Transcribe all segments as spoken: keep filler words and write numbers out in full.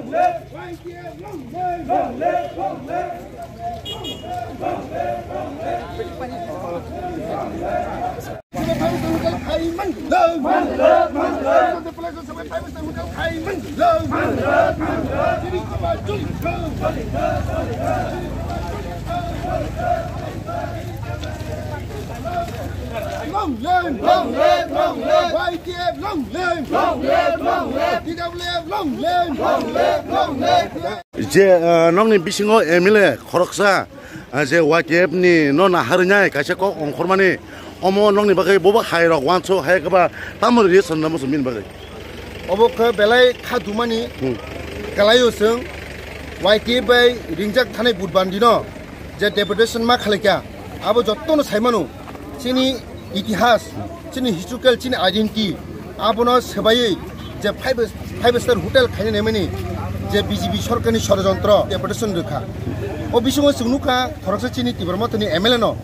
Long live, long live, long live. Y T F, long live, long live, long live. T W F, long live, long live, long live. Je, ah, nokni bisingo M L A khoroksa, ah, je Y T F ni no naharnai kaisa kok ongkhormani, omo nokni bagwi bobo hai rok wansuk hai khe ba tamo ri sanna musu min bagwi. Obo khe belai kha dumani Hmm. kalaio chwng Y T F bai ringjak thanai budbandi no je deputation ma khalaikha, abo jottono saimano chini itihas, chini historical, chini identity, abono swbaiwi je five, five star hotel khaina nemani je B J P sorkarni sorojontro deputation rwkha. O bisingo chwng nukha khoroksa chini Tipra Mothani M L A no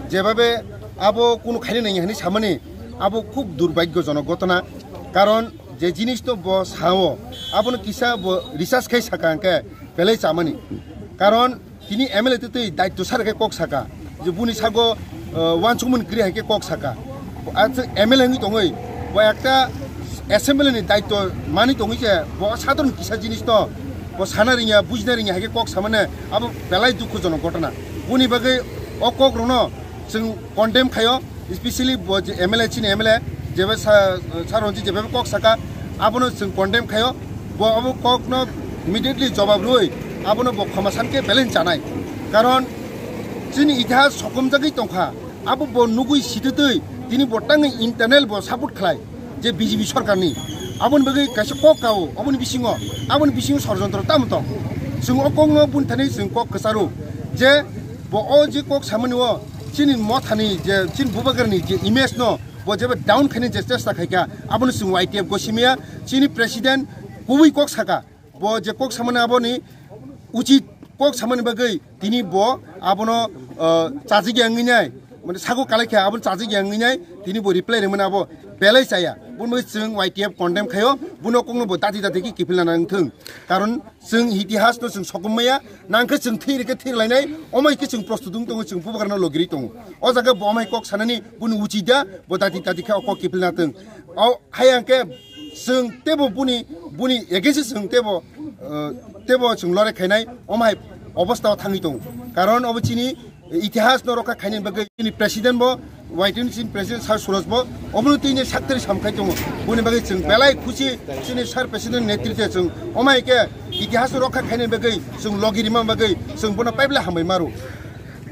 jebabe abo kunu khaina nangya hwnwi samani, abo khub durbhagyojonok ghotona. Karon je jinis no bo sao, abono kisa bo research khai saka hwnkhe belai chamani. Karon tini M L A twi twi daityo sar khe kok saka, je buni sago, uh, wansukmani kwrwi hai khe kok saka. Bo, ah, M L A wngwi tongwi bo ekta assembly ni daityo mani tongwi je bo sadharon kisa jinis no bo sana ringya, bujina ringya hai khe kok samani, abo belai dukhujonok ghotona. Boni bagwi o kok rokno chwng condemn khaio, especially bo je M L A, chini M L A jeba sa, sa Ranjit jeba kok saka, abono chwng condemn khaio. Bo abo kokno immediately jobab rwui abono bo khoma san khe belai chanai. Karon chini itihas sokomjagwi tongkha, abo bo nugui sititwi tini bo tangwi internal bo support khlai je B J P sorkarni. Aboni bagwi kaisa kok kao, aboni bisingo, aboni bisingo sorojontro tamo tong. Chwng o kokno buni thani chwng kok kwcharo je bo o je kok samani o chini mothani je chini bubagrani je image no bo jeba down khaini je chesta khaikha, abono chwng Y T F gosimia chini president kubui kok saka, bo je kok samani aboni uchit kok samani bagwi tini bo abono, uh, chajigya wngwi nai, mane sago kalaikha abono chajigya wngwi nai, tini bo reply rimani abo belai chaya. Bumui chwng Y T F condemn khayo, buno kokno bo dati dati khe kiphilna nang thung. Karon chwng itihas no chwng sokom maya, nang khe chwng thwi rikhe thwi lainai, omai khe chwng prostut wng tongo, chwng bubagra no logiri tongo. O jaga bo omai kok sanani, buni uchi da, bo dati dati khe o kok kiphilna thung. O hai ang khe chwng tebo buni, buni against chwng tebo, eh, tebo chwng lore khainai, omai obostha o thangwi tongo. Karon obo chini itihas no rokha khaini bagwi chini president bo, Y T F ni chini president Sir Suraj bo, obono tini saktri samkhai tongo. Boni bagwi chwng belai khusi chini Sir president netritwe chwng omai khe itihas no rokha khaini bagwi chwng logi rima bagwi chwng bono paible hambai maru.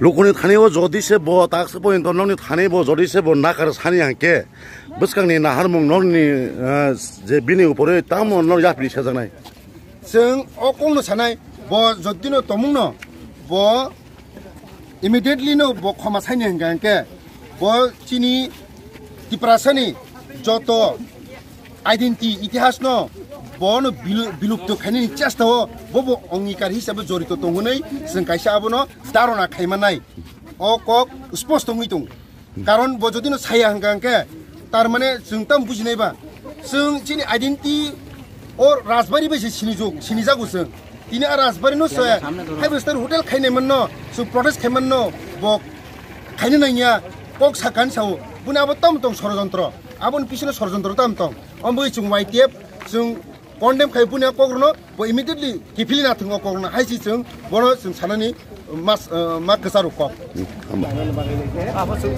Lukuni thani o jodi se bo tak se bo into nokni thani bo jodi se bo nakar sani hangke bwskangni naharmung nokni, eh, je bini upore tamo nok yapri sajaknai. Chwng o kokno sanai, bo jotino tomungno, bo immediately no bo khoma saini hingka hingke, bo chini Tiprasani joto identity, itihas no, bono bilu-, bilupto khainani chesta o, bo bo ongikar hisabe jorito tongunai, chwng kaisa abono dharona khaimanai. O kok sposto wngwi tongo. Karon bo jodi no saya hwnka hwnkhe, tar mane chwng tamo bujinai ba, chwng chini identity o Rajbari bai se sinijuk, sinijago chwng. Tini a Rajbari no se five star hotel khainai manno, chwng protest khai manno, bo khaina nangya, kok sakan sao, buni abo tamo tong sorojontro, aboni pisino sorojontro tamo tong. Omo bai chwng Y T F, chwng condemn khai buni a kokrokno, bo immediately kiphilna thwng o kokrokno, hai si chwng bono chwng sanani mas, eh, ma kwcharo kok. Abo chwng